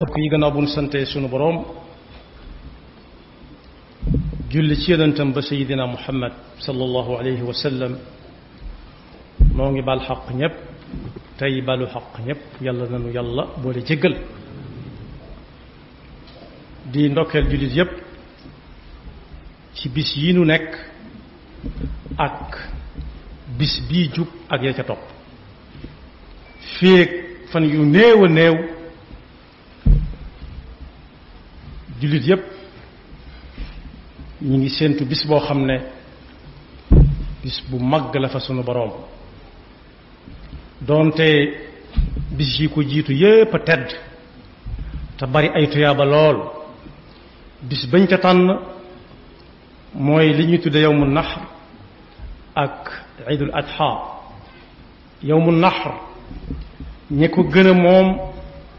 mbokk yi gannaaw bu nu sante sunu boroom julli ci yonentam ba sayidina muhammad sallallahu alayhi wa sallam noo ngi baal xaq ñépp tey balu xaq ñépp yàlla nanu yàlla boole jéggal di ndokkeel jullit yépp ci bis yi nu nekk ak bis bii jub ak ya ca topp féeg fan yu néew a néew jullit yépp ñi ngi séentu bis boo xam ne bis bu màgg la fa sunu boroom doonte bis yi ko jiitu yépp a tedd te bari ay tuyaaba lool bis bañ ca tànn mooy li ñuy tudde yawmu nahr ak iidul adha yawmu nahr ñi ko gën a moom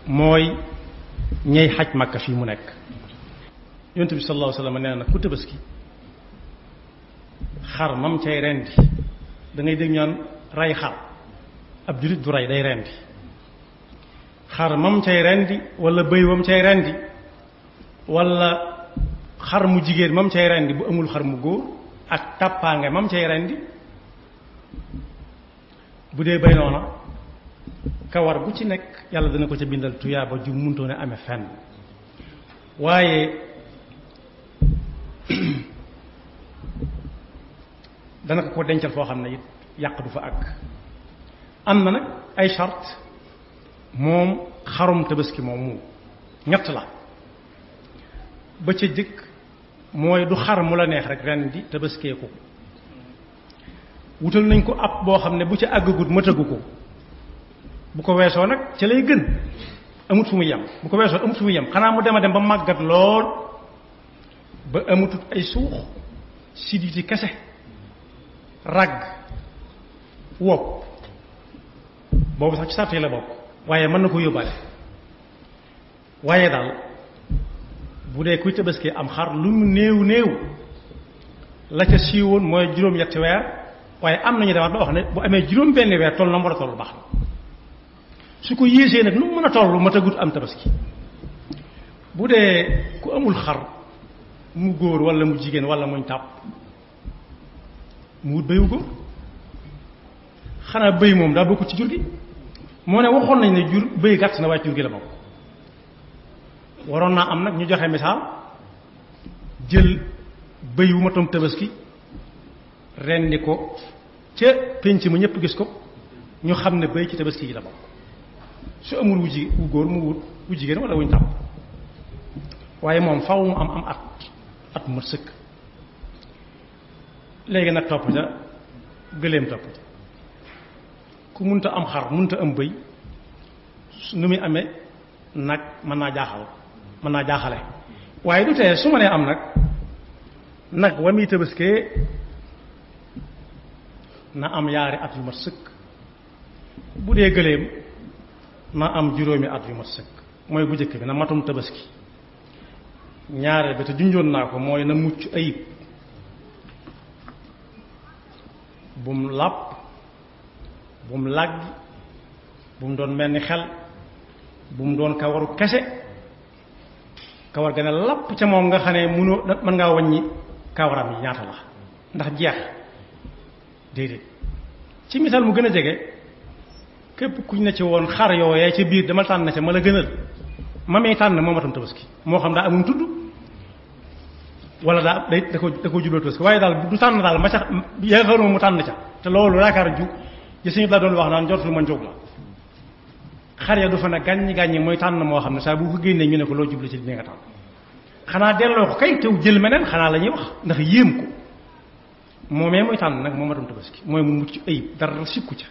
mooy ñey xaj Makka fii mu nekk yonent bi sallallahu alayhi wa sallam nee na ku tabaski xar mam cay rendi da ngay dégg ñaan rey xar ab jullit du rey day rendi xar mam cay rendi wala bëy wam cay rendi wala xar mu jigéen mam cay rendi bu amul xar mu góor ak tàppaange mam cay rendi bu dee bay noona kawar gu ci nekk yàlla dana ko ca bindal tuyaaba ju muntoone amee fenn waaye dana ko dencal foo xam ne it yàq du fa àgg am na nag ay charte moom xarum tabaski moom mu ñett la ba ca jëkk mooy du xar mu la neex rek ren di tabaskee ko wutal nañ ko ab boo xam ne bu ca àggagut matagu ko bu ko weesoo nag ca lay gën amut fu mu yem bu ko weesoo amut fu mu yem xanaa mu dem a dem ba màggat lool ba amutut ay suux siditi kese ragg wopp boobu sax ci sart yi la bokk waaye mën na ko yóbbaale waaye daal bu dee kuy tabaski am xar lu mu néew néew la ca siiwoon mooy juróom-ñetti weer waaye am nañu demaat ba wax ne bu amee juróom benn weer toll na mu war a toll baax na su ko yéesee nag nu mu mën a toll ma tagut am tabaski bu dee ku amul xar mu góor wala mu jigéen wala muñ tàpp mu wut bëyu góor xanaa bëy moom daa bokk ci jur gi moo ne waxoon nañ ne jur bëy gàtt na waaye jur gi la bokk waroon naa am nag ñu joxe misaal jël bëy wu matom tabaski rendi ko ca pénc ma ñëpp gis ko ñu xam ne bëy ci tabaski yi la bokk su amul wu góor mu wut wu jigéen wala wuñ tàpp waaye moom faw mu am at mu sëkk léegi nag topp ca gëléem topp ca ku munta am xar munta am bëy nu muy amee nag mën naa jaaxale waaye du tee su ma nee am nag wa muy tabaskee na am yaari at yu mat sëkk bu dee gëléem na am juróomi at yu mat sëkk mooy bu njëkk bi na matum tabaski ñaareel bi te junjoon naa ko mooy na mucc ayib bum làpp bum làggi bum doon mel ni xel bum doon kawaru kese kawar ga ne làpp ca moom nga xam ne mënoo mën ngaa wàññi kawaram yi ñaata la ndax jeex déedéet ci misaal mu gën a jege képp kuñ ne ci woon xar yooyee ca biir dama tànn ca ma la gënal ma may tànn moo matam tabaski moo xam daa amum tudd wala da ko jubloo tabaski waaye daal du tànn daal ma ca yaakaaruma mu tànn ca te loolu yaakaar ju ji suñu daa doon wax naan jortul ma njóg la xar ya du fa ne gàññi mooy tànn moo xam ne saa bu ko génnee ñu ne ko loo jublu ci li nga tànn xanaa delloo ko kay tew jël meneen xanaa la ñuy wax ndax yéem ko moomee mooy tànn nag moo matam tabaski mooy mu mucc ayib dara sikku ca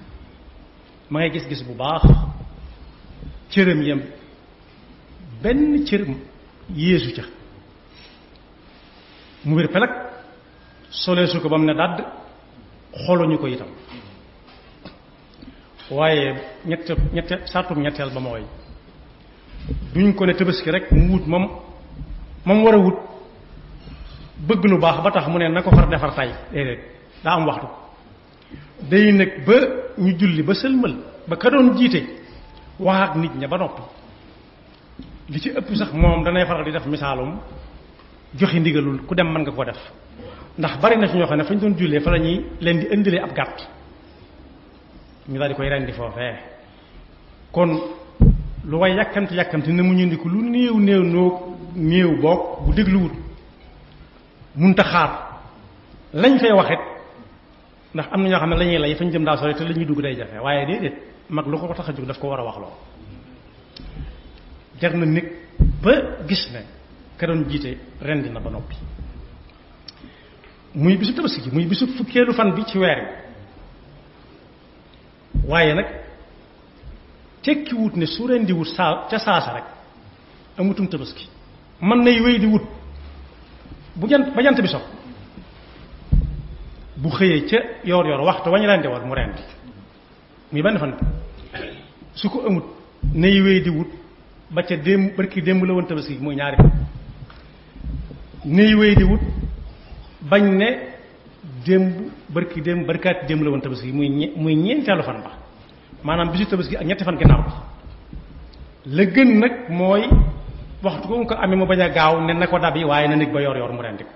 ma ngay gis-gis bu baax cëram yem benn cëram yéesu ca mu wér pelag soleesu ko ba mu ne dàdd xoluñu ko itam waaye sartum ñetteel ba mooy duñ ko ne tabaski rek mu wut moom war a wut bëgg lu baax ba tax mu ne na ko far defar tay déedéet daa am waxtu day nag ba ñu julli ba sëlmal ba ka doon jiite wax ak nit ña ba noppi li ci ëpp sax moom danay faral di def misaalum joxe ndigalul ku dem mën nga ko def ndax bari na ci ñoo xam ne fa ñu doon jullee fa la ñuy leen di indilee ab gàtt ñu daal di koy rendi foofee kon lu way yàkkamti ne mu ñëndiku lu néew boog bu dégluwut munta xaar lañ fay waxit ndax am na ñoo xam ne la ñuy lay fañ jëm daa sore te la ñuy dugg day jafe waaye déedéet mag lu ko tax a jóg daf ko war a wax loo jar na nit ba gis ne ka doon jiite rendi na ba noppi muy bisu tabaski gi muy bisu fukkeelu fan bi ci weer wi waaye nag tekki wut ne su rendi wut ca saasa rek amutum tabaski mën nay wéy di wut ba jant bi sox bu xëyee ca yor waxtu wañ rendi war mu rendi muy benn fan su ko amut nay wéy di wut ba ca barki démb la woon tabaski gi muy ñaari fan nay wéy di wut bañ ne barkaati démb la woon tabaski muy ñeenteelu fan ba maanaam bisu tabaski ak ñetti fan gannaaw bi la gën nag mooy waxtu ko mu ko amee mu bañ a gaaw ne na ko dab yi waaye na nit ba yor mu rendi ko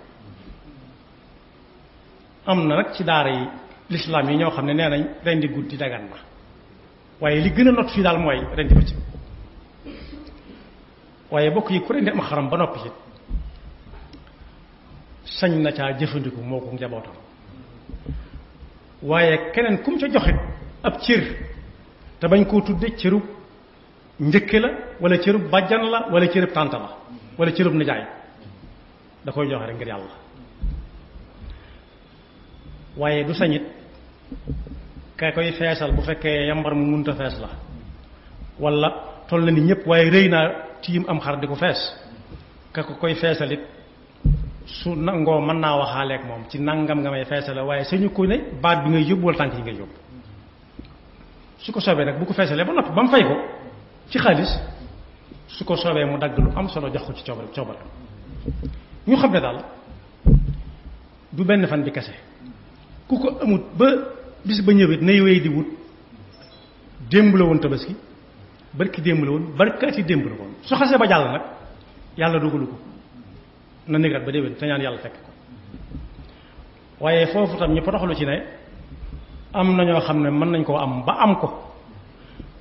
am na nag ci daara yi lislaam yi ñoo xam ne nee nañ rendi guddi dagan na waaye li gën a not fii daal mooy rendi ba ci waaye bokk yi ku rendi am xaram ba noppi it sañ na caa jëfandiku moo ko njabootam waaye keneen kum ca joxit ab cër te bañ koo tudde cërub njëkke la wala cërub bàjjan la wala cërub tànt la wala cërub nijaay da koy joxe rek ngir yàlla waaye du sañit ka koy feesal bu fekkee yambar mu munta fees la wala toll na ni ñëpp waaye rëy naa tiim am xar di ko fees ka ko koy feesalit su nangoo mën naa waxaaleeg moom ci nangam nga may feesale waaye sañu ko ne baat bi ngay yóbbu wala tànk yi ngay yóbbu su ko soobee nag bu ko feesalee ba noppi ba mu fay ko ci xaalis su ko soobee mu dagg lu am solo jox ko ci coobar ñu xam ne daal du benn fan bi kese ku ko amut ba bis ba ñëwit nay wéy di wut démb la woon tabaski barki démb la woon barkaati démb la woon su xasee ba jàll nag yàlla dogalu ko na négat ba déwén te ñaan yàlla fekk ko waaye foofu tam ñu potoxlu ci ne am na ñoo xam ne mën nañ koo am ba am ko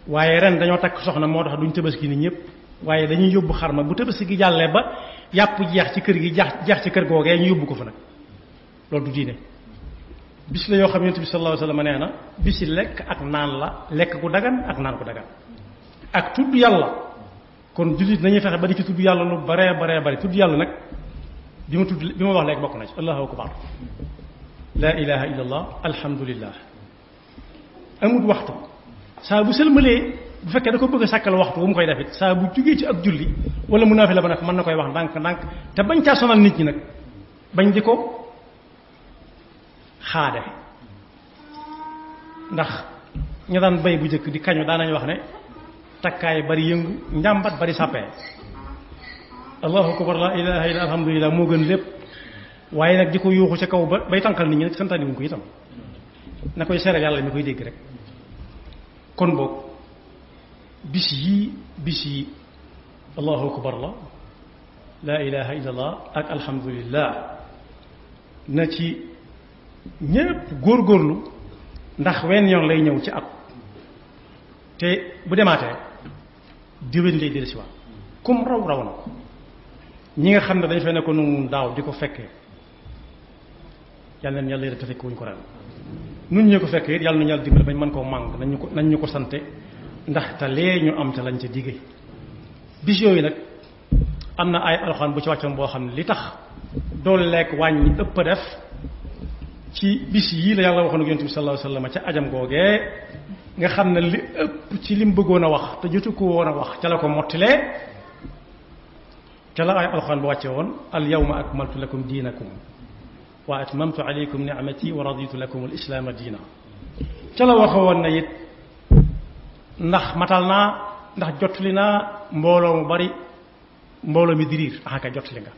waaye ren dañoo takk soxna moo tax duñ tabaski ni ñëpp waaye dañuy yóbbu xarma bu tabaski gi jàllee ba yàpp jeex ci kër gi jeex ci kër googee ñu yóbbu ko fa nag loolu du diine bis la yoo xam ne bi sallallahu alayhi wasallam nee na bisi lekk ak naan la lekk ku dagan ak naan ku dagan ak tudd yàlla kon jullit nañuy fexe ba di ci tudd yàlla lu baree bari tudd yàlla nag bi ma wax léegi bokk na ci allahu akbar laa ilaha illa allah alhamdulillah amut waxtu saa bu sëlmalee bu fekkee da ko bëgg a sàkkal waxtu bu mu koy defit saa bu jugee ci ak julli wala mu naafila ba nag mën na koy wax ndànk te bañ caa sonal nit ñi nag bañ di ko xaade ndax ña daan bay bu njëkk di kañu daanañ wax ne takkaay bari yëngu njàmbat bari sàppee allahu akbar la ilaha illa alhamdulillah moo gën lépp waaye nag di ko yuuxu ca kaw ba bay tànqal nit ñi nag santaani wuñ ko itam na koy seeral yàlla mi koy dégg rek kon boog bis yi allahu akbar la ilaha illa allah ak alhamdulillah na ci ñépp góorgóorlu ndax wenn yoon lay ñëw ci at te bu demaatee déwén lay dellu si waat kum raw na ko ñi nga xam ne dañ fay ne ko nun daaw di ko fekkee yàlla na yàlla te fekk wuñ ko ren nun ñu ko fekkee yàlla nañu yàlla dimbali bañ mën koo màng nañ ñu ko sante ndax te lee ñu am te lañ ca diggee bis yooyu nag am na ay alxuraan bu ci wàccoon boo xam ne li tax dool lekk wàññi ëpp a def ci bis yii la yàlla waxoon ak yonent bi sallallahu alayhi wasallam ca ajam googee nga xam ne li ëpp ci lim bëggoon a wax te jotu ko woon a wax ca la ko mottilee ca la ay alxuraan bu wàcce woon al yawma akmaltu lakum diinakum wa atmamtu alaykum ni'mati wa raditu lakum al islaama diina ca la waxe woon na it ndax matal naa ndax jottali naa mbooloo mu bari mbooloo mi diriir axaka jottali nga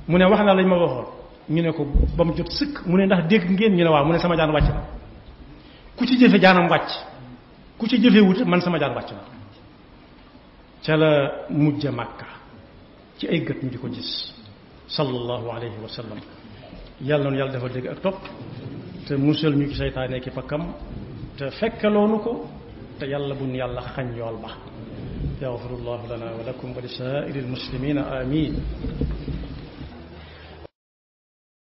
mu ne wax naa lañ ma waxoon ñu ne ko ba mu jot sëkk mu ne ndax dégg ngeen ñu ne waaw mu ne sama jaan wàcc na ku ci jëfe jaanam wàcc ku ci jëfe wut man sama jaan wàcc na ca la mujj Makka ci ay gët ñu di ko gis sallallahu alayhi wa sallam yàlla noonu yàlla defal dégg ak topp te musal ñu ci seytaane ki pakkam te fekkaloonu ko te yàlla buñ yàlla xañ yool ba yaxfirullahu lana wa lakum wa li saa'iril muslimina amin